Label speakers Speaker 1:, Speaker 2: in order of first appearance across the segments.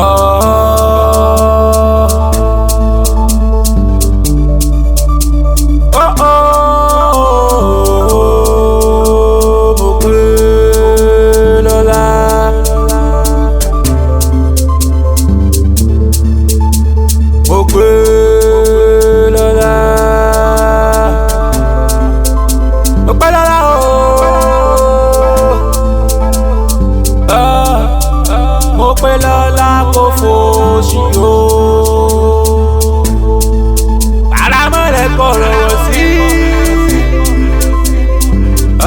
Speaker 1: Oh, oh, mo pé lọ́lá. Mo pé lọ́lá. Mo pé lọ́lá o. Ah, mo pé lọ́lá kò fòṣì o. Paramọ́lẹ̀ kọ̀rọ̀ wọ̀ sí.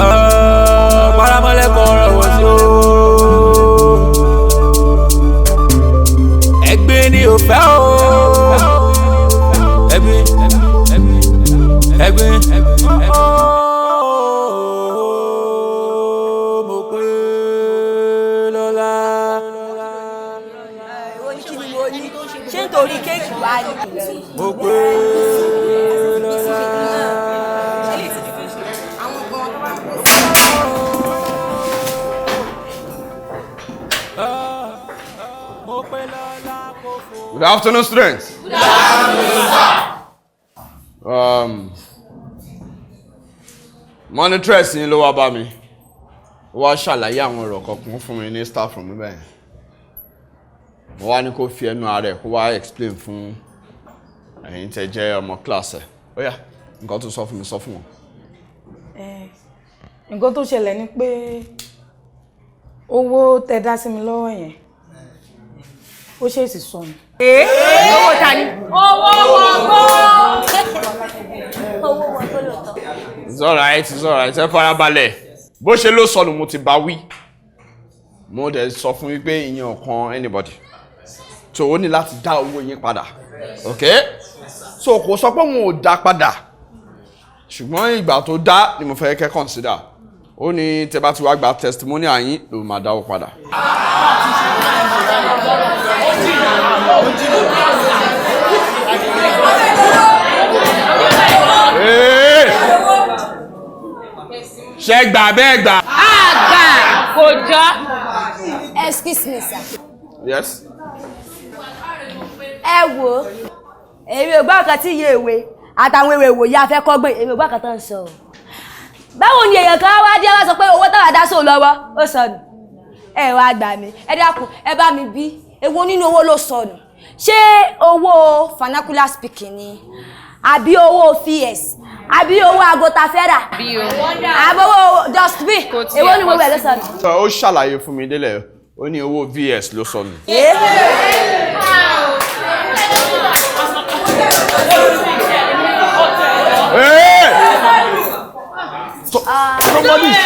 Speaker 1: Ah, paramọ́lẹ̀ kọ̀rọ̀ wọ̀ sí o. Ẹ̀gbin ni ò fẹ́ o. Ẹ̀gbin, ẹ̀gbin. Mo pé lọ́lá.
Speaker 2: Èwo ni kí ni mo ní? Ṣé nítorí kéèkì wá ni?
Speaker 1: Mo pé lọ́lá. Mo pé lọ́lá kò fò.
Speaker 3: Good afternoon, students. Good afternoon, sir. Monitress yín ló wá bá mi. Ó wá ṣàlàyé àwọn ọ̀rọ̀ kọ̀ọ̀kan fún mi ní staff room níbẹ̀ yẹn. Mo wá ní kó fi ẹnu ara ẹ̀ kó wá explain fún ẹ̀yin tẹ́ jẹ́ ọmọ class ẹ̀. Ó yá, nǹkan tó sọ fún mi sọ fún wọn.
Speaker 4: Nǹkan tó ṣẹlẹ̀ ni pé owó tẹ dá sí mi lọ́wọ́ yẹn, ó ṣèèṣì sọnù.
Speaker 2: Owó ta ni? Owó wọgbó. Owó wọgbó lóòótọ́.
Speaker 3: It's alright, it's alright, ẹ farabalẹ̀. Bó ṣe ló sọnù mo ti bá wí. Mo dẹ̀ sọ fún yín pé ìyẹn ò kan anybody. So ó ní láti dá owó yín padà. Okay? So kò sọ pé òun ò dá padà. Ṣùgbọ́n ìgbà tó dá ni mo fẹ́ kẹ́ consider. Ó ní tẹ́ bá ti wá gba testimonial yín ló máa dáwó padà. Hey! Ṣé gbà bẹ́ẹ̀ gbà?
Speaker 5: Àgbà kò jọ.
Speaker 2: Excuse me, sir.
Speaker 3: Yes.
Speaker 2: Ẹ wo, èmi ò gbọ́ nǹkan tí iye ìwé àtàwọn èrò ìwòye afẹ́kọ́gbìn, èmi ò gbọ́ nǹkan tó ń sọ o. Báwo ni èèyàn kan wá dé wá sọ pé owó táwa dá sóun lọ́wọ́ ó sọnù? Ẹ wá gbà mí, ẹ dákun, ẹ bá mi bí, èwo nínú owó ló sọnù? Ṣé owó vernacular speaking ni? Àbí owó VS? Àbí owó aago ta fẹ́ rà? Àbí owó dustbin? Èwo ni gbogbo ẹ̀ ló sọnù?
Speaker 3: So ó ṣàlàyé fún mi délẹ̀, ó ní owó VS ló sọnù. Hey! So,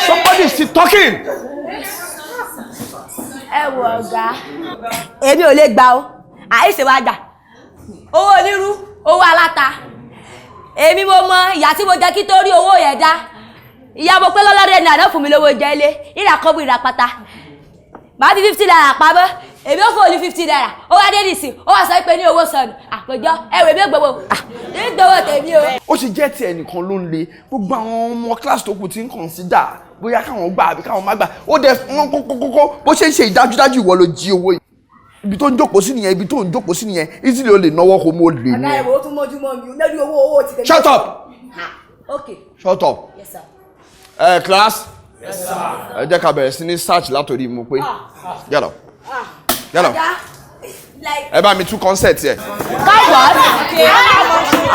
Speaker 3: somebody is still talking.
Speaker 2: Ẹ wo ọ̀gá, èmi ò lè gbà o, àìsè wa gbà owó onírú, owó aláta. Èmi mo mọ ìyá tí mo jẹ kí tó rí owó yẹn dá. Ìyá mo pé lọ́lọ́dẹ ní àná fún mi lówó jẹ ilé ìrà kọ́bù ìrà pátá, màá fi ₦50 pamọ́, èmi ò fún òní ₦50. Ó wá dé nìsín, ó wá sọ pé ní owó sọnù àpèjọ. Ẹ wò, èmi ò gbowó ní gbowó tèmi o.
Speaker 3: Ó ṣe jẹ́ ti ẹnìkan ló ń le gbogbo àwọn ọmọ class tó kù ti ń consider bóyá káwọn gbà àbí káwọn má gbà. Ó dẹ̀ wọ́n kókókókó bó ṣe ń ṣe ìdájúdájú ìwọ ló jí owó yìí. Ibi tó ń jókòó sí nìyẹn, ibi tó ń jókòó sí nìyẹn, easily o lè náwó kó mo lè ní.
Speaker 2: Ọ̀gá, ìwò ó tún mọ́jú mọ́ mi lórí owó owó ti tẹ̀lé.
Speaker 3: Shut up!
Speaker 2: Okay.
Speaker 3: Shut up!
Speaker 2: Yes, sir.
Speaker 3: Ẹ class. Yes, sir. Ẹ jẹ́ ká bẹ̀rẹ̀ sí ní search látòrí mo pé. Get up. Get up.
Speaker 2: Ọ̀gá, like.
Speaker 3: Ẹ bá mi tú concert yẹ.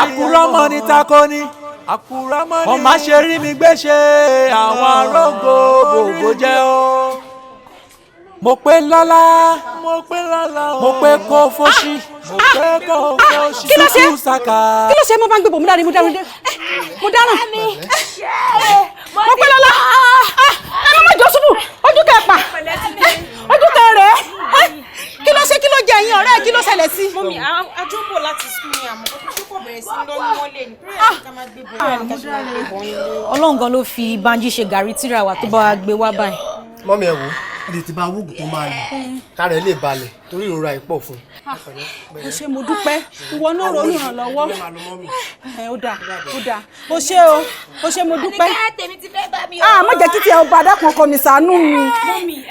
Speaker 1: Àkùrọ̀mọ́ ní takoni, wọ́n má ṣe rí mi gbéṣe, àwọn arógo bòbò jẹ́ o. Mo pé lọ́lá, mo pé kó fóṣì, mo pé kó fóṣì,
Speaker 4: Kí ló ṣe?
Speaker 1: sùkú sàkà.
Speaker 4: Kí ló ṣe? Mo bá ń gbé bò, mo dáre, mo dáre, mo dáràn. Mo pẹ́ lọ́la. Ẹ má má jọ ṣubú, ojú kẹ pa, ojú kẹ rẹ̀. Kí ló ṣe? Kí ló jẹ ẹ̀yin ọ̀rẹ́? Kí ló ṣẹlẹ̀ sí?
Speaker 5: Mummy, àjọ ń bọ̀ láti school ni, àmọ́ ó kò bẹ̀rẹ̀ sí lọ́yún mọ́lẹ̀ ní prayer ní ká máa gbé bọ̀ ní ká ṣe máa gbé bọ̀ nílé.
Speaker 6: Ọlọ́run gan ló fi Banji ṣe gàrí tíra wa tó bá wa gbé wá báyìí.
Speaker 7: Mummy, ẹ wò,
Speaker 6: Ẹ tètè bá wóògùn tó máa lò kára ẹ lè balẹ̀ torí ìrora ẹ̀ pọ̀ fún un.
Speaker 4: Ó ṣé, mo dúpẹ́. Ìwọ náà ronú ìrànlọ́wọ́. Ẹ ó dáa, ó dáa. Ó ṣé o, ó ṣé, mo dúpẹ́. Ah, má jẹ́ kí tiẹ̀ ọba adákan ọkọ mi, ṣàánú mi.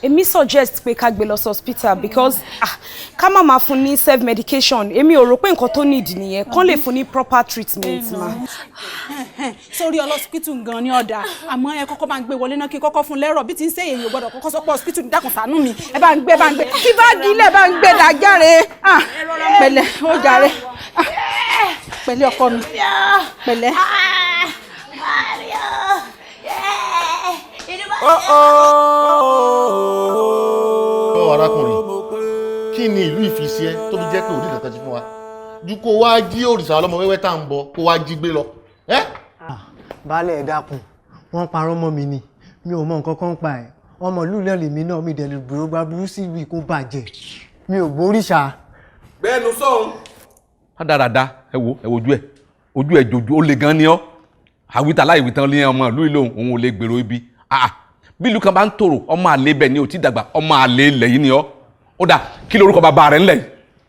Speaker 5: Èmi suggest pé ká gbé lọ sí hospital because, ah, ká má máa fún ní self medication, èmi ò rò pé nǹkan tó need nìyẹn. Kán lè fún ní proper treatment ma.
Speaker 4: Sórí ọlọ́sibítù gan ni ọ̀dà, àmọ́ ẹ kọ́kọ́ máa ń gbé wọlé náà kí n kọ́kọ́ fún lẹ́rọ̀ bí ti ń ṣe. Èyàn ò gbọ́dọ̀ kọ́kọ́ sọ́pọ̀ hospital. Dákun, ṣàánú mi. Ẹ bá ń gbé, bá ń gbé kí báàgì ilẹ̀ bá ń gbé dàjáre. Ah, pẹ̀lẹ́ ó jàre. Ah, pẹ̀lẹ́ ọkọ mi, pẹ̀lẹ́.
Speaker 7: Ọ arákùnrin, kí ni ìlú ìfisí ẹ tó fi jẹ́ pé òní kankan ti fún wa ju kó wá jí òrìṣà ọlọ́mọ wẹ́wẹ́ tá à ń bọ, kó wá jí gbé lọ? Ẹ́
Speaker 6: Baálé, ẹ dákun, wọ́n parọ́ mọ́ mi ni. Mi ò mọ nǹkan kan pa ẹ̀. Ọmọ ìlú náà lèmi náà, mi dẹ̀ lè gbèrò gba burú sí ìlú kó bàjẹ́. Mi ò gbóríṣà.
Speaker 3: Gbẹ́nu sọ̀hún. Rádaràda, ẹ wo, ẹ wojú ẹ, ojú ẹ jojú ó le gan ni ọ. Àwítà láì wí tán ní ọmọ ìlú ìlú òun ò lè gbèrò ibi. Ah, bí ìlú kan bá ń tòrò, ọmọ àlè bẹ̀ ni ò ti dàgbà, ọmọ àlè ilẹ̀ yìí ni ọ. Ó dà, kí lorúkọ bàbá rẹ̀ ńlẹ̀ yìí?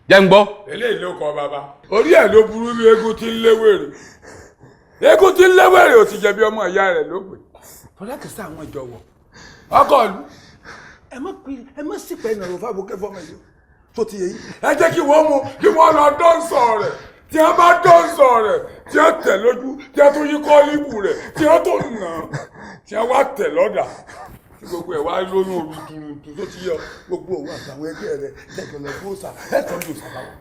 Speaker 3: Jẹ́ ń gbọ́.
Speaker 8: Eléyìí ló kọ bàbá orí ẹ̀ ló burú bí eégún tí ń léwèrè. Eégún tí ń léwèrè ò ti jẹ̀bi, ọmọ ìyá rẹ̀ ló pè fọlákìsá àwọn ìjọwọ́ ọkọ ìlú. Ẹ má pè, ẹ má sì pẹ́ ìnàrò fábùkẹ́ fọmọ yìí tó ti yẹ yìí. Ẹ jẹ́ kí wọ́n mú kí wọ́n lọ dọ́nsọ̀ rẹ̀. Tí wọ́n bá dọ́nsọ̀ rẹ̀, tí wọ́n tẹ̀ lójú, tí wọ́n tún yí kọ́líbù rẹ̀, tí wọ́n tó nà án, tí wọ́n wá tẹ̀ lọ́dà, tí gbogbo ẹ̀ wá lóyún omi tuurutu tó ti yọ gbogbo òun àtàwọn ẹgbẹ́ rẹ̀ jẹ́jọ́ lọ gbóòsà ẹ̀ tọ́jú sàbáwọ̀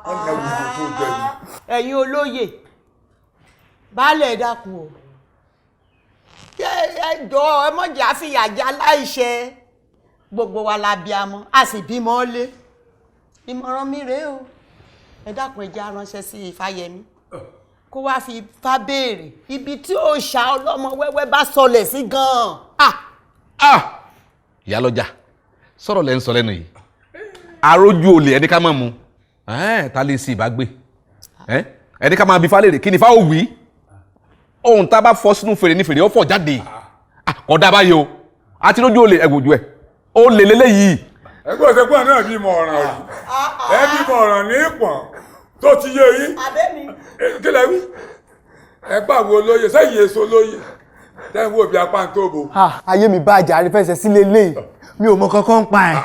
Speaker 8: wọ́n ní ẹwù ìbò tó jẹ yìí.
Speaker 9: Ẹ̀yin olóyè, baálẹ̀, ẹ dákun o. Ẹ jọ̀ọ́, ẹ má jẹ́ àfìyà jẹ aláìṣẹ̀. Gbogbo wa la bí amọ, a sì bímọ lé. Ìmọ̀ràn mi rèé o. Ẹ dákun, ẹ jẹ́ á ránṣẹ́ sí Ifáyẹmí kó wá fi Ifá béèrè ibi tí òòṣà ọlọ́mọ wẹ́wẹ́ bá sọlẹ̀ sí gan-an.
Speaker 3: Ah, ìyálọ́jà, sọ̀rọ̀ lẹ́ ń sọ lẹ́nu yìí. Arójú olè, ẹni ká máa mú ta lè sí ìbágbé ẹni ká máa bí falẹ̀ rè. Kí ni fáwọn wí? Ohun tá a bá fọ́ sínú fèrè ní fèrè ó fọ̀ jáde. Kódà báyìí o, àti lójú olè, ẹ̀wòjú ẹ̀ ó lè lélẹ́yìí.
Speaker 8: Ẹgbẹ́ òṣèpọ̀ náà bímọ ọ̀ràn yìí, ẹ bímọ ọ̀ràn ní ìpọ̀n tó ti yé yín. Kí lẹ wí? Ẹ gbàgbọ́ olóye sẹ́yìn èso olóye tẹ́ ń wò bí apá ń tó bo.
Speaker 6: Ayé mi bàjẹ́, àrífẹsẹ̀ sílé lé, mi ò mọ kankan pa ẹ̀.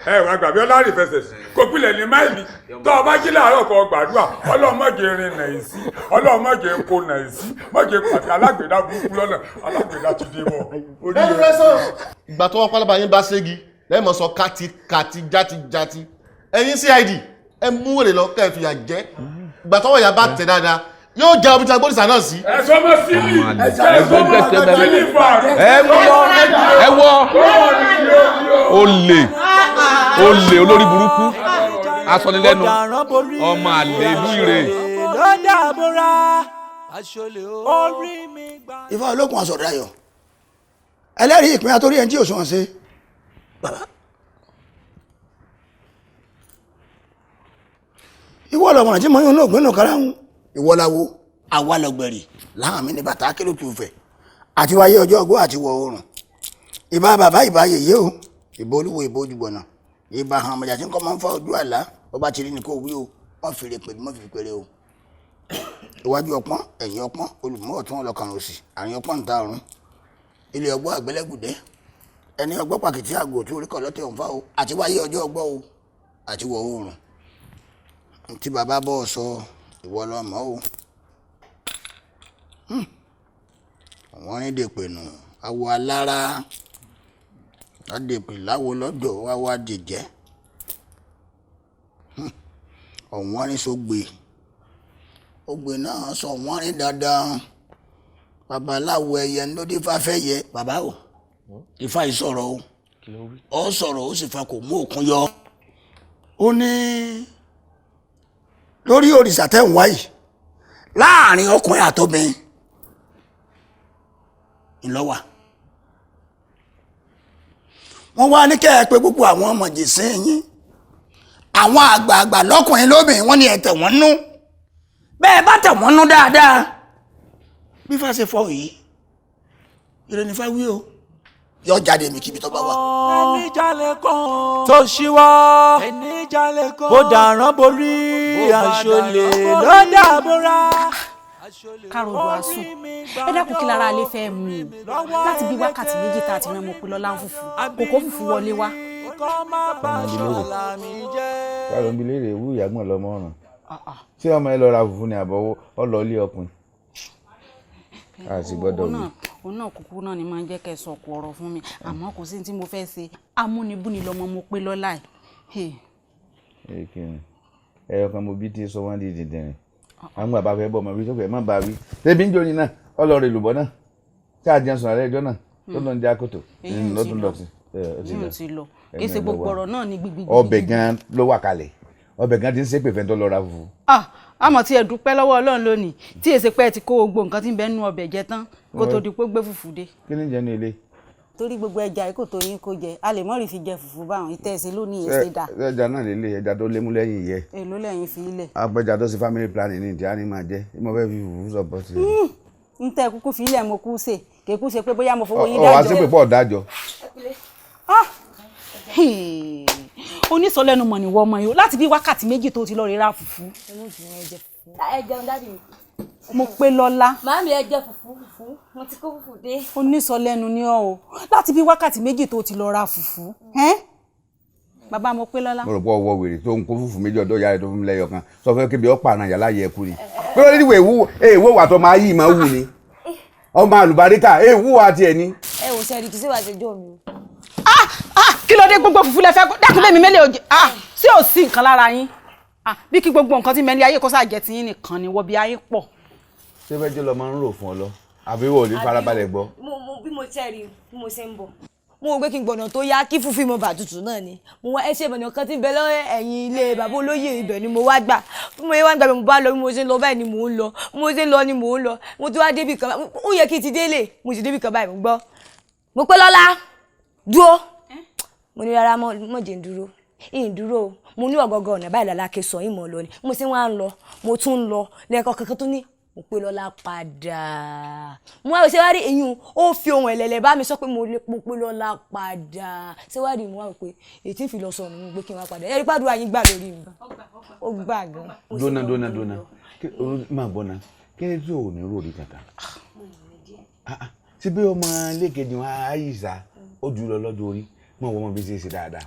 Speaker 8: Ẹ wàá gbàgbé ọlọ́rìí fẹsẹ̀ sí kò pilẹ̀ ní máìlì tó o bá jí láàárọ̀ kó o gbàdúrà, Ọlọ́run má jẹ́ rin nàì sí, Ọlọ́run má jẹ́ kó nàì sí, má jẹ́ pàtẹ alágbèdá burúkú lọ́nà, alágbèdá ti dé bọ̀.
Speaker 7: Bẹ́ẹ̀ni rẹ sọ. Ìgbà tó wọn pálábá yín bá ségi lẹ́ẹ̀mọ̀ sọ kátikáti játijáti. Ẹ̀yin CID, ẹ mú wèrè lọ kẹ́ ẹ fìyà jẹ. Ìgbà tọ́wọ́ ìyá bá tẹ̀ dáadáa, yóò jẹ́ omi tí a gbódìsá náà sí.
Speaker 8: Ẹ sọ ma sílì, ẹ sọ ma sílì fà.
Speaker 3: Ẹ wọ, ẹ wọ, olè, olè, olórí burúkú, asọnilẹ́nu, ọmọ àlè ìlú Ìrè.
Speaker 1: Ló dàbúrà orí mi gbà.
Speaker 10: Ifá olókun àsọ̀rọ̀ ẹlẹ́rìí ìpín àtòrí ẹni tí yóò sùn ṣe bàbá. Ìwọ lọmọ tí mo yún ní ògbénú karahun. Ìwọ lawo, àwa lọgbẹ̀rì láhàn mi ní bàtà kílò tù fẹ̀ àti wáyé ọjọ́ ọgbọ́ àti wọ̀ oòrùn. Ìbá bàbá, ìbá yèyé o, ìbá olúwo, ìbá ojúgbọ̀nà, ìbá hàn ọmọjà tí nǹkan máa ń fa ojú àlá. Ọba ti rí ni kò wí o, wọ́n fèrè pèlú mọ́ fi pèrè o. Iwájú ọpọ́n, ẹ̀yìn ọpọ́n, olùmọ̀ ọ̀tún, ọlọ́kàn òsì, àárín ọpọ́n ń ta ọ̀run, ilé ọgbọ́ àgbẹ̀lẹ́gùdẹ́, ẹni ọgbọ́ pàkìtì àgò tó orí kọ̀ lọ́tẹ̀ òǹfà o, àti wáyé ọjọ́ ọgbọ́ o àti wọ̀ oòrùn. Tí bàbá bọ́ ọ sọ, ìwọ lọmọ o. Wọ́n ní dèpè nù awo alára ládèpè láwo lọ́dọ̀ wá wá dìjẹ́. Ọ̀wọ́n ní sọgbè ògbè náà sọ wọ́n ní dandan. Babaláwo ẹyẹ lóde fáfẹ́ yẹ bàbá o. Ifá yìí sọ̀rọ̀ o, ọ sọ̀rọ̀ ó sì fa kò mú òkun yọ. Ó ní lórí òrìṣà tẹ́ ń wáyìí, láàrin ọkùnrin àtobìnrin ńlọ́wà. Wọ́n wá ní kẹ́ ẹ pé gbogbo àwọn ọmọ jìsín yín, àwọn àgbààgbà lọ́kùnrin lóbìnrin, wọ́n ní ẹ tẹ̀ wọ́n nú. Bẹ́ẹ̀ bá tẹ̀ wọ́n nú dáadáa, bí fà ṣe fọ yìí, ire ní fà wí o. Yóò jáde mi kíbi tó bá wà.
Speaker 1: Ẹni jalè kan tó ṣíwọ́, ẹni jalè kan bó dàrán borí, aṣọlè ló dàbúrà.
Speaker 4: Kárọ̀dù àsùn, ẹ dákun, kí lára alẹ́ fẹ́ mú un láti bí wákàtí 2 tá a ti rán mọ́ pé lọ́lá ń fùfú kòkó fùfú wọlé wá.
Speaker 11: Káàrọ̀ ń bi léèrè ewu ìyàgbọ́n lọ́mọ ọ̀ràn. Ṣé ọmọ ẹ lọ ra fùfú ni àbọ̀wọ́ ọlọ́ọ̀lé ọkùnrin? A sì gbọ́dọ̀ wí.
Speaker 4: Òun náà kúkú náà ni máa ń jẹ́ kẹ́ ẹ sọ̀kò ọ̀rọ̀ fún mi, àmọ́ kò sí ní tí mo fẹ́ ṣe, amúnibúni lọmọ mo pé lọ́la ẹ̀.
Speaker 11: Ẹyọ kan mo bí tí sọ wọ́n di dìndìnrín. Àwọn bàbá fẹ́ bọ̀ ọmọ bí tó fẹ́ má bá wí. Tẹ̀bí ń jóni náà, ọlọ́ọ̀rẹ́ lùbọ́ náà. Tí a jẹun sùn alẹ́ ẹjọ́ náà, tó lọ ń já kòtò. Lọ́tún lọ sí.
Speaker 4: Yóò ti lọ. Kì í ṣe gbogbo ọ̀rọ̀ náà ni gbígbí.
Speaker 11: Ọbẹ̀ gan ló wà kalẹ̀. Ọbẹ̀ gan ti ń ṣépè fẹ́ tó lọ ra fùfú.
Speaker 4: Àmọ́ tí ẹ dúpẹ́ lọ́wọ́ Ọlọ́run lónìí tí èsì pé ẹ ti kó gbogbo nǹkan tí ń bẹ nínú ọbẹ̀ jẹ tán kó tó di pé gbé fùfú dé.
Speaker 11: Kí ni jẹ́ ní ilé?
Speaker 4: Torí gbogbo ẹja yìí kò tó yín kó jẹ, a lè mọ́rì fi jẹ fùfú báwọn ìtẹ̀sí lónìí èsì dà.
Speaker 11: Ẹja náà lè lé ẹja tó lémú lẹ́yìn yẹ.
Speaker 4: Èló lẹ́yìn fi ilẹ̀.
Speaker 11: Apẹja tó ṣe family planning ní ìdí á ní máa jẹ, mo fẹ́ fi fùfú sọ bọ́ sí.
Speaker 4: N tẹ kúkú fi ilẹ̀ mo kú sè, kì í kú ṣe pé bóyá mo fowó yín dájọ́.
Speaker 11: Ọ̀ wá sí pé pọ̀ dájọ́.
Speaker 4: Onísọlẹ́nu mọ̀ níwọ̀ ọmọ yìí láti bí wákàtí 2 tó ti lọ rírà fùfú.
Speaker 2: Ẹ jẹun dáàdì mi.
Speaker 4: Mo pé lọ́lá.
Speaker 2: Màámi, ẹ jẹ fùfú fùfú, mo ti kó fùfú dé.
Speaker 4: Onísọlẹ́nu ni ọ́ o, láti bí wákàtí 2 tó ti lọ ra fùfú. Bàbá mo pé lọ́lá.
Speaker 11: Mo rò pé ọwọ́ wèrè tó ń kó fùfú 2 ọ̀dọ́ ìyá rẹ̀ tó fún mi lẹ́yọ kan sọ fẹ́ kébi ọ̀pá àrùn yàrá yẹ kú ni. Pé ó ní ìwé èèwọ̀ wà tó máa yí ìmọ̀ wù ni. Ọmọ àlùbáríkà èèwọ̀ wà tiẹ̀ ni.
Speaker 2: Ẹ wò sẹ́ẹ̀rì kì í sí wàá ṣe jọ́ mi o.
Speaker 4: Kí ló dé gbogbo fùfú lẹ fẹ́ dákun bẹ́ẹ̀ mi mẹ́lẹ̀ òjì sí ò sí nǹkan lára yín bí kí gbogbo nǹkan tí mẹ́lẹ̀ ayé kó sáà jẹ́ tiyín nìkan ni wọ́n bí ayé pọ̀.
Speaker 11: Ṣé fẹ́ jẹ́ lọ máa ń rò fún ọ lọ àbí wọ́n ò ní farabalẹ̀ gbọ́.
Speaker 2: Bí mo tẹ́ rí bí mo ṣe ń bọ̀, mo rò pé kí n gbọ̀nà tó yá kí fúnfún mo bà tutù náà ni mo wá ẹsẹ̀ ìbọ̀nà kan tí ń bẹ lọ́wọ́ ẹ̀yìn ilé bàbá olóyè, ibẹ̀ ni mo wá gbà. Bí mo yẹ wá ń gbà bẹ́ẹ̀, mo bá lọ, bí mo ṣe ń lọ báyìí ni mò ń lọ, bí mo ṣe ń lọ ni mò ń lọ. Mo ti wá débì kan, ó yẹ kí n ti délé, mo ti débì kan báyìí, mo gbọ́ mo pé lọ́lá dúró. Mo ní rárá, mọ̀ jẹ́ ń dúró, ìyìn dúró. Mo ní ọ̀gọ́gọ́ ọ̀nà báyìí làlákè sọ ìmọ̀ lọ ni mo ṣe wá ń lọ, mo tún ń lọ lẹ́ẹ̀kan kankan tó ní mo pé lọ́lá padà. Mo wá ṣe wá rí eyín, ó fi ohun ẹ̀lẹ̀lẹ̀ bá mi sọ pé mo lè po pé lọ́lá padà. Ṣé wá rí mo wá rò pé èyí tí ń fi lọ sọnù mo pé kí n wá padà. Ẹ̀rí pàdúrà yín gbà lórí mi, ó gbà gan.
Speaker 11: Dóná dóná dóná, máa gbọ́ na, kí ni tí ò ní rò rí kankan? Ṣé bí ọmọ lẹ́kẹ̀dì wọn àyíṣà ó jù lọ lọ́jọ́ orí mọ wọn mọ bí ṣe ṣe dáadáa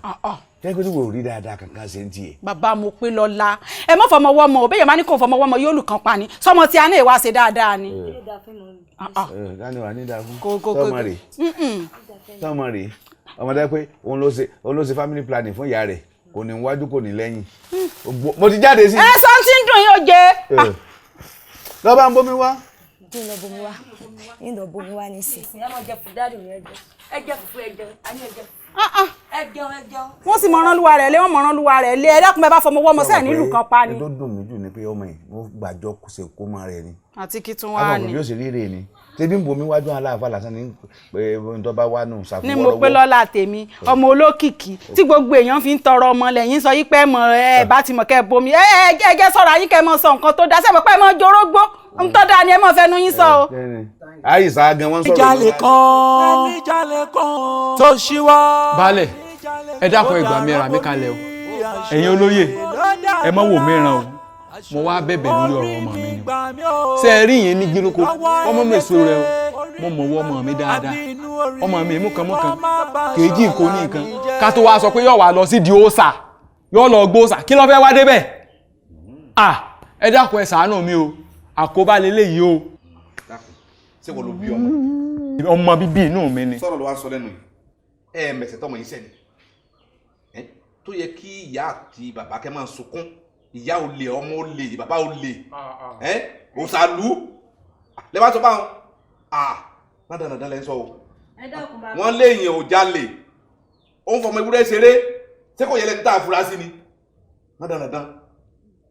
Speaker 11: jẹ́ kó tí wò rí dáadáa kankan ṣe ń tiẹ̀.
Speaker 4: Bàbá mo pé lọ́la, ẹ mọ̀ fọmọ wọ́mọ ò bẹ́yẹ̀ máa ní kò fọmọ wọ́mọ yóò lù kàn pa ni sọmọ tí a ní ìwà ṣe dáadáa ni.
Speaker 11: Dání wà ní dáa fún sọmọ rè, sọmọ rè ọmọdé pé òun ló ṣe family planning fún ìyá rẹ̀, kò ní wájú kò ní lẹ́yìn. Mo ti jáde sí.
Speaker 4: Ẹ sọ tí ń dùn yín ó jẹ.
Speaker 11: Lọ́ba ń bomi wá.
Speaker 2: Kí n lọ bomi wá, ń lọ bomi wá nísìnyí. Ẹ máa jẹ fùfú dáàdì mi, ẹ jẹ, ẹ jẹ fùfú, ẹ jẹ, a ní ẹ jẹ ẹ jẹun, ẹ jẹun.
Speaker 4: Wọ́n sì mọ̀ràn lúwa rẹ̀ lé, wọ́n mọ̀ràn lúwa rẹ̀ lé. Ẹ dákun, bẹ́ẹ̀ bá fọmọ wọ́mọ sẹ́ẹ̀ nílùú kan pa ni.
Speaker 11: Ẹ tó dùn mí jù ni pé ọmọ yìí wọ́n gbàjọ ṣe kó mọ rẹ ni.
Speaker 4: Àti kí tún wá ni.
Speaker 11: Àwọn yóò ṣe rírè ni tẹbí ń bomi wájú aláàfáà lásán ní pé tó bá wà nù ṣàfihàn.
Speaker 4: Ní mo pé lọ́la tèmi ọmọ olókìkí tí gbogbo èèyàn fi ń tọrọ ọmọ lẹ́yìn sọ yí pé mọ̀ ẹ bá ti mọ̀ kẹ́ bomi ẹ ẹ jẹ́ sọ̀rọ̀ ayín kẹ́ mọ̀ sọ nǹkan tó dá sẹ́mi pé mọ̀ jorógbó ń tọ́ da ni ẹ mọ̀ fẹnu yín sọ o.
Speaker 11: Àyíṣà gan wọn sọ̀rọ̀.
Speaker 1: Ẹni jalè kan tó ṣíwọ́.
Speaker 12: Baálẹ̀, ẹ dákun, ẹ gbà mí, ra mi kalẹ̀ o. Ẹ̀yin olóyè, ẹ má wò mí ràn o. Mo wá bẹ̀bẹ̀ lórí ọ̀rọ̀ ọmọ mi ni. Ṣé ẹ rí ìyẹn ní gíroko ọmọ mi èso rẹ o. Mo mọ̀ wọ́ ọmọ mi dáadáa, ọmọ mi mú kan mú kan kèéjì nǹkan ní nǹkan ká tó wá sọ pé yóò wá lọ sí di òòsà, yóò lọ gbóòsà, kí ló fẹ́ wá débẹ̀? Ẹ dákun, ẹ ṣàánú mi o, àkóbá leléyìí o.
Speaker 13: Ṣé wọ́n ló bí ọmọ
Speaker 12: yìí? Ọmọ bíbí inú mi ni.
Speaker 13: Sọ̀rọ̀ ló wá sọ lẹ́nu yìí, ẹ mẹ̀sẹ̀ tọmọ yìí sẹ́ni tó yẹ kí ìyá àti bàbá kẹ́ máa sunkún. Ìyá ò lè, ọmọ ò lè, bàbá ò lè, òsàlù lẹ́bàá tó bá wọn ládàá lẹ́ ń sọ o. Wọ́n léèyàn ò jalè, ó ń fọmọ ewúrẹ́ ṣeré, ṣé kò yẹ lẹ́ni tá a fura sí ni? Ládàá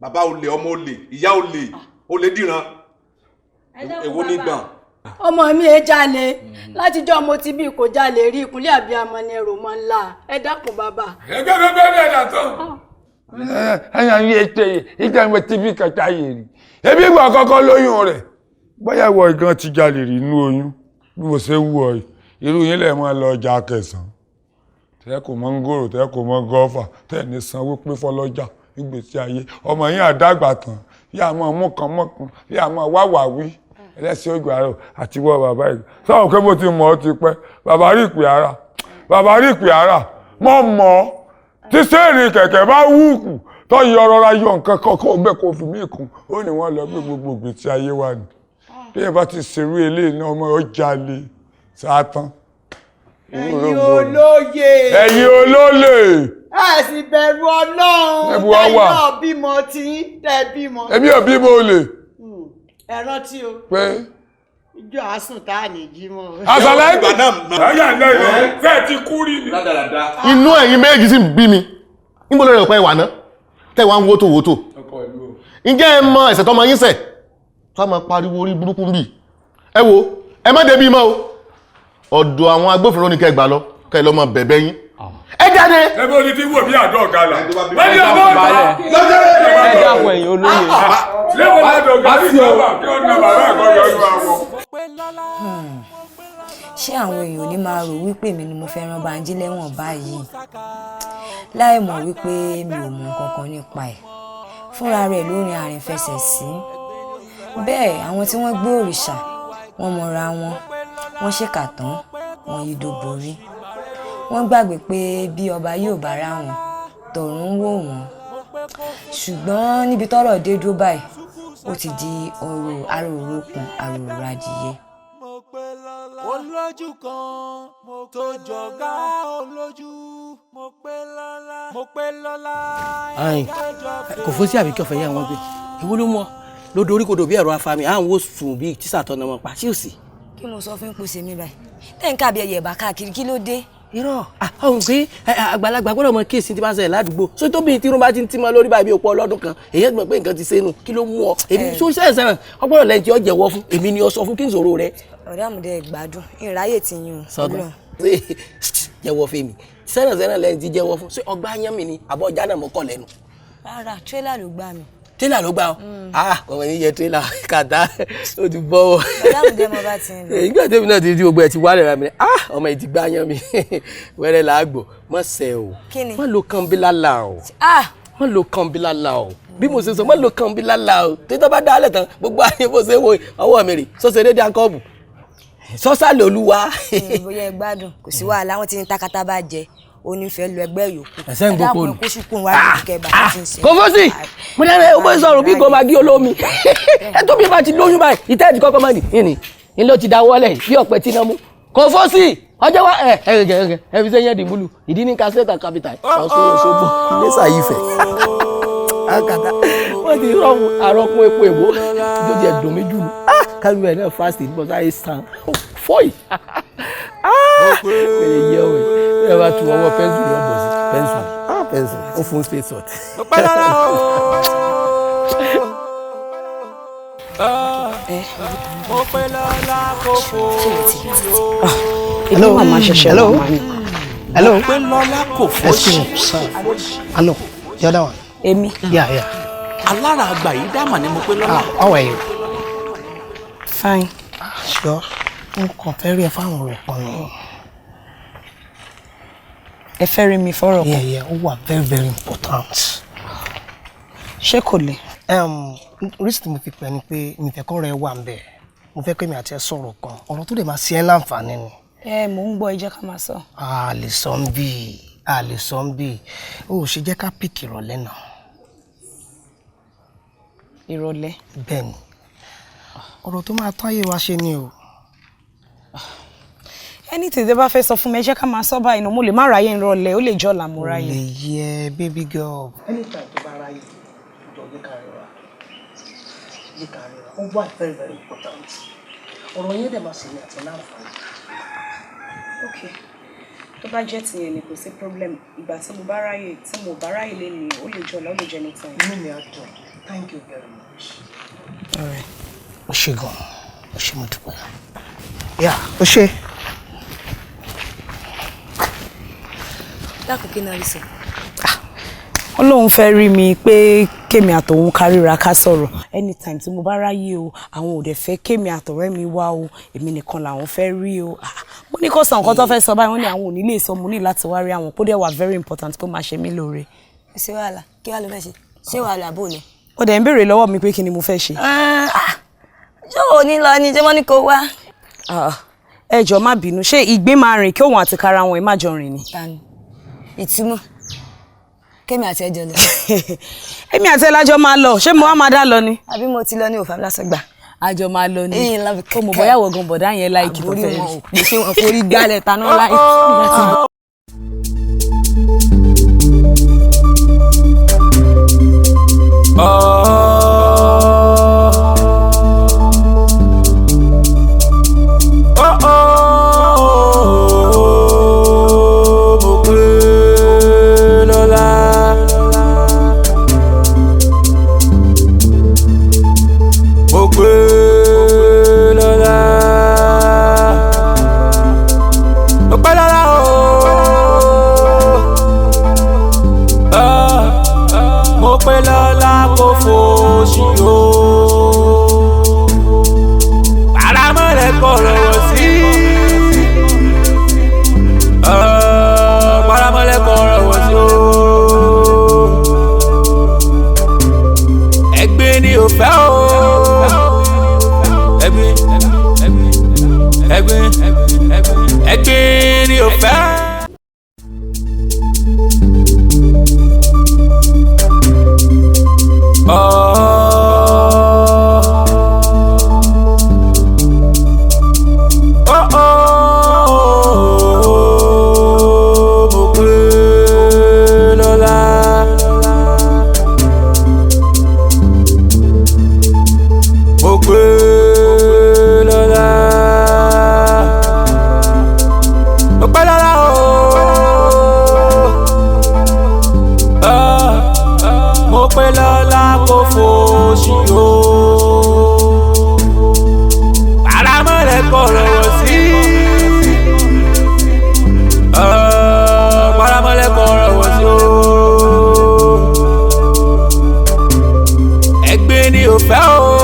Speaker 13: bàbá ò lè, ọmọ ò lè, ìyá ò lè, ó lè dìran, èwo ní gbọ̀n.
Speaker 14: Ọmọ mi ẹ jalè látijọ́ mo ti bí kò jalè rí, ìkúnlẹ̀ àbíamọ ni ẹrù mọ́ ńlá, ẹ dákun bàbá.
Speaker 8: Ẹgbẹ́ bẹ́ẹ̀ bẹ́ẹ̀ dà tó. Ẹyàn yìí ètè ìjà ìwé tv kẹta yìí rí ebi ìgbà àkọ́kọ́ lóyún rẹ̀ bóyá ìwọ ìgan ti jalè rí inú oyún bí mo ṣe ń wù ọ yìí. Irú yín lẹ̀ máa lọ ọjà kẹsàn-án, tẹ́ kò mọ́ ń gòrò, tẹ́ kò mọ́ gọ́fà, tẹ́ ní sanwó pé fọlọ́jà nígbèsí ayé. Ọmọ yín àdàgbà tán, yá máa mú kan mọ́kan, yá máa wá wà wí. Ẹlẹ́sìn ògbà rẹ̀ àti wọ́ bàbá yìí. Sọ̀rọ̀ pé mo ti mọ̀ ọ́ ti pẹ́, bàbá rí ìpè ara, bàbá rí ìpè ara, mọ̀ mọ́ tí sẹ́ẹ̀rì kẹ̀kẹ́ bá wúkù tó yọ rọra yọ nǹkan kan kó bẹ́ẹ̀ kó fi mí kún, ó ní wọ́n lọ gbé gbogbo ìgbésí ayé wa ni. Bí ẹ bá ti ṣerú eléyìí náà, ọmọ ọjà lè sátán.
Speaker 9: Ẹ̀yin olóye.
Speaker 8: Ẹ̀yin olóye.
Speaker 9: Ẹ sì bẹ̀rù Ọlọ́run. Tẹ́yìn náà bímọ tí tẹ́ bímọ.
Speaker 8: Èmi ò bímọ olè.
Speaker 9: Ẹ rántí o.
Speaker 8: Pé.
Speaker 9: Ijó àásùn tá a ní jí mọ́.
Speaker 8: Àṣàlẹ̀ ẹgbẹ́ náà. Ẹ̀yà lẹ́yìn fẹ́ẹ̀ ti kú rí ni.
Speaker 7: Inú ẹ̀yin méjì sì ń bí mi. Níbo lórí ọ̀pẹ ìwà náà? Tẹ́ wá ń wótò wótò. Ǹjẹ́ ẹ mọ ẹ̀ṣẹ̀ tọ́mọ yín ṣẹ̀? Tó máa pariwo orí burúkú ń bì. Ẹ wo, ẹ má débi mọ́ o. Ọ̀dọ̀ àwọn agbófinró ni kẹ́ gbà lọ, kẹ́ lọ mọ bẹ̀bẹ̀ yín. Ẹ jáde.
Speaker 8: Ẹ bó ni ti wò bí àdó ọ̀gá la. Wọ́n ní ọmọ ọ̀gá.
Speaker 12: Ẹ dákun ẹ̀yin olóye.
Speaker 8: Lẹ́wọ̀n ládọ̀ ọ̀gá sí ọba kí wọ́n na bàbá ẹ̀kọ́ yọjú àwọ̀.
Speaker 2: Ṣé àwọn èèyàn ò ní máa rò wípé mi ni mo fẹ́ rán Bánjí lẹ́wọ̀n báyìí, láì mọ̀ wípé mi ò mọ̀ nǹkan kan nípa ẹ̀? Fúnra rẹ̀ ló rin àrìnfẹsẹ̀ sí. Bẹ́ẹ̀ àwọn tí wọ́n gbé òrìṣà wọ́n mọra wọn, wọ́n ṣèkà tán, wọ́n yí dòborí. Wọ́n gbàgbé pé bí ọba yóò bá rá wọn, tọ̀run ń wò wọ́n. Ṣùgbọ́n níbi tọ́rọ̀ dé dúró báyìí, ó ti di ọ̀rọ̀ aròrókun aròrò adìyẹ.
Speaker 1: Olójú kan tó jọ̀gá olójú, mo pé lọ́lá, mo pé lọ́lá.
Speaker 15: Ayin kò fún sí àbíkí ọ̀fẹ́ yẹn wọ́n gbé ìwọ ló mọ lódò orí kodò bí ẹ̀rọ afami à ń wo sùn bíi tíṣà tọ́nà wọn pa sí òsì.
Speaker 2: Kí mo sọ fún pèsè mi báyìí tẹ́ ń káàbí ẹyẹ ẹ̀bà káàkiri, kí ló dé?
Speaker 15: Irọ́ ọ̀hún pé àgbàlagbà gbọ́dọ̀ mọ kíyèsí tí bá ń ṣẹlẹ̀ ládùúgbò sórí tóbi tí irun bá ti ń tímọ́ lórí báyìí bí òpó ọlọ́dún kan èyí ẹ̀ mọ̀ pé nǹkan ti ṣe nù kí ló mú ọ èmi tó ṣẹ̀ṣẹ̀ rẹ̀ ọgbọ́dọ̀ lẹ́yìn tí ó jẹ̀wọ́ fún èmi ni ó sọ fún kí n sọ̀rọ̀ rẹ.
Speaker 2: Ọ̀rẹ́ àmúdẹ gbádùn ìráyè ti yún un.
Speaker 15: Sọdún jẹ́wọ́ fèmí sẹ́nà sẹ́nà lẹ́yìn tí jẹ́wọ́ fún ṣé ọgbà yán mi ni àbọ̀ ọjà náà mọ́ kọ́ lẹ́nu.
Speaker 2: Rárá, tírélà ló gbá mi.
Speaker 15: Tírélà ló gbá ọ? Ah, ọmọ yìí yẹ tírélà kàtá ó ti bọ́wọ́.
Speaker 2: Ọ̀rẹ́ àmúdẹ mo bá ti ń lọ.
Speaker 15: Ìgbà tèmi náà ti di gbogbo ẹ̀ ti wálẹ̀ rà mí ni ah ọmọ yìí ti gbá yán mi wẹ́rẹ́ là á gbọ́ mọ̀ sẹ́ o mọ̀ ló kan bí lálá o mọ̀ ló kan bí lálá o bí mo ṣe sọ mọ̀ ló kan bí lálá o títọ́ bá dálẹ̀ tán gbogbo ayé bó ṣe wo ọwọ́ mi rè sọ́sẹ̀ rédíò akọ́bù sọ́sà lòlúwa.
Speaker 2: Bóyá ẹ gbádùn kò sí wàhálà, wọn ti ní takata bá jẹ onífẹ́ lu ẹgbẹ́ yòókù.
Speaker 15: Ẹsẹ̀ ń gbópo nù.
Speaker 2: Kó sùkún wá lójú kẹba tó ti ń ṣe.
Speaker 15: Kò fọ́sì mo ní ẹ bó sọ̀rọ̀ bí kò máa gé olómi ẹ tó bí bá ti lóyún báyìí ìtẹ́ ẹ̀ ti kọ́kọ́ máa nì ní ní ló ti da wọlé bí ọ̀pẹ tí iná mú. Kò fọ́sì ọjọ́ wa ẹ ẹ ẹ ẹ fi sẹ́yìn ẹ̀dín búlù ìdí ní kásẹ̀tà capital ọ̀ṣun Òṣogbo Iléṣà Ifẹ̀ akata wọ́n ti rọ́ọ̀mù àrọ́kún epo èbó tó ti ẹ̀dùn mí jù nù kálù ẹ̀ náà fásitì nípa sáyé sàn fọ́ì pèlè yẹ o ẹ bá tu ọwọ́ pẹ́ńsù ní ọ̀bọ̀ sí pẹ́ńsù pẹ́ńsù ó fún space sort.
Speaker 4: Hello. Hello.
Speaker 6: Hello.
Speaker 4: Excuse me, sir. Hello. The other one.
Speaker 5: Èmi.
Speaker 6: Yeah, yeah.
Speaker 13: Alára àgbà yìí dáàmà ni mo pé lọ́la.
Speaker 6: How are you?
Speaker 5: Fine.
Speaker 6: Sure. N kàn fẹ́ rí ẹ fáwọn ọ̀rọ̀ kan ni.
Speaker 5: Ẹ fẹ́ rí mi fọ́rọ̀ kan.
Speaker 6: Yeah, yeah. Ó wà very very important.
Speaker 5: Ṣé kò le?
Speaker 6: Reason tí mo fi pè ni pé mi fẹ́ kọ́ rẹ wà ń bẹ̀. Mo fẹ́ pé mi àti ẹ sọ̀rọ̀ kan. Ọ̀rọ̀ tó lè máa ṣe ẹ́ láǹfààní ni.
Speaker 5: Ẹ mò ń gbọ́, ẹ jẹ́ ká máa sọ.
Speaker 6: A lè sọ ń bì, a lè sọ ń bì. O ò ṣe jẹ́ ká pìkì ìrọ̀lẹ́ náà.
Speaker 5: Ìrọ̀lẹ́?
Speaker 6: Bẹ́ẹ̀ni. Ọ̀rọ̀ tó máa tán ayé wa ṣe ni o.
Speaker 5: Anything tẹ́ bá fẹ́ sọ fún mi, ẹ jẹ́ ká máa sọ báyìí náà. Mo lè má ráyè ìrọ̀lẹ́, ó lè jọ́ là mo ráyè.
Speaker 6: Lè yẹ baby girl. Anytime tó bá ráyè, jọ jẹ́ ká ríra. Jẹ́ ká ríra. Ó wà very very important. Ọ̀rọ̀ yẹn dẹ̀ máa ṣe ní àti láǹfààní.
Speaker 5: Okay. Tó bá jẹ́ tìyẹn ni kò sí problem. Ìgbà tí mo bá ráyè, tí mo bá ráyè lé ní, ó lè jọ́ ọ̀la, ó lè jẹ́ anytime.
Speaker 6: Inú mi á dùn. Thank you very much.
Speaker 5: All right.
Speaker 6: O ṣé gan. O ṣé, mo dúpẹ́. Yeah, o ṣé.
Speaker 2: Dákun, kí náà rí sọ?
Speaker 5: Ó lóun fẹ́ rí mi pé kémi àtòun káríra ká sọ̀rọ̀. Anytime tí mo bá ráyè o, àwọn ò dẹ̀ fẹ́ kémi àtọ̀rẹ́ mi wá o, èmi nìkan làwọn fẹ́ rí o. Ah, mo ní kó sọ nǹkan tó fẹ́ sọ báyìí, wọ́n ní àwọn ò ní lè sọ, mo ní láti wá rí àwọn, kó dẹ̀ wà very important kó máa ṣe mí lóore.
Speaker 2: Ṣé wàhálà kí wàá ló fẹ́ ṣe? Ṣé wàhálà àbò lọ?
Speaker 5: Ó dẹ̀ ń béèrè lọ́wọ́ mi pé kí ni mo fẹ́ ṣe.
Speaker 2: Ṣé o ní lọ ni? Ṣé wọ́n ní kó wá?
Speaker 5: Ah, ẹ jọ̀ọ́, má bínú, ṣé ìgbín máa rìn kí òun àti kara wọn ẹ má jọ rìn ni?
Speaker 2: Tani ìtumọ̀ kémi àti ẹjọ lọ.
Speaker 5: Èmi àti ẹ lájọ máa lọ, ṣé mo wá máa dá lọ ni?
Speaker 2: Àbí mo ti lọ ní òfà lásán gbà.
Speaker 5: Àjọ máa lọ ni.
Speaker 2: Ẹ̀yin love.
Speaker 5: Kó mo bọ́yàwó gan bọ̀dá yẹn láìkì tó
Speaker 2: Àbórí
Speaker 5: fẹ́
Speaker 2: wọn
Speaker 5: rí.
Speaker 2: ò pé, ṣé wọn forí gbálẹ̀ taná láìkì.
Speaker 1: Mo pé lọ́lá. Mo pé lọ́lá. Mo pé lọ́lá o. Ah, mo pé lọ́lá kò fòṣì o. Paramọ́lẹ̀ kò rọ̀wọ̀ sí. Paramọ́lẹ̀ kò rọ̀wọ̀ sí o. Ẹ̀gbin ni ò fẹ́ o. Ẹ̀gbin, ẹ̀gbin, ẹ̀gbin ni ò fẹ́. Mo pé lọ́lá. Mo pé lọ́lá. Mo pé lọ́lá o. Ah, mo pé lọ́lá kò fòṣì o. Paramọ́lẹ̀ kò rọ̀wọ̀ sí. Ah, paramọ́lẹ̀ kò rọ̀wọ̀ sí o. Ẹ̀gbin ni ò fẹ́ o.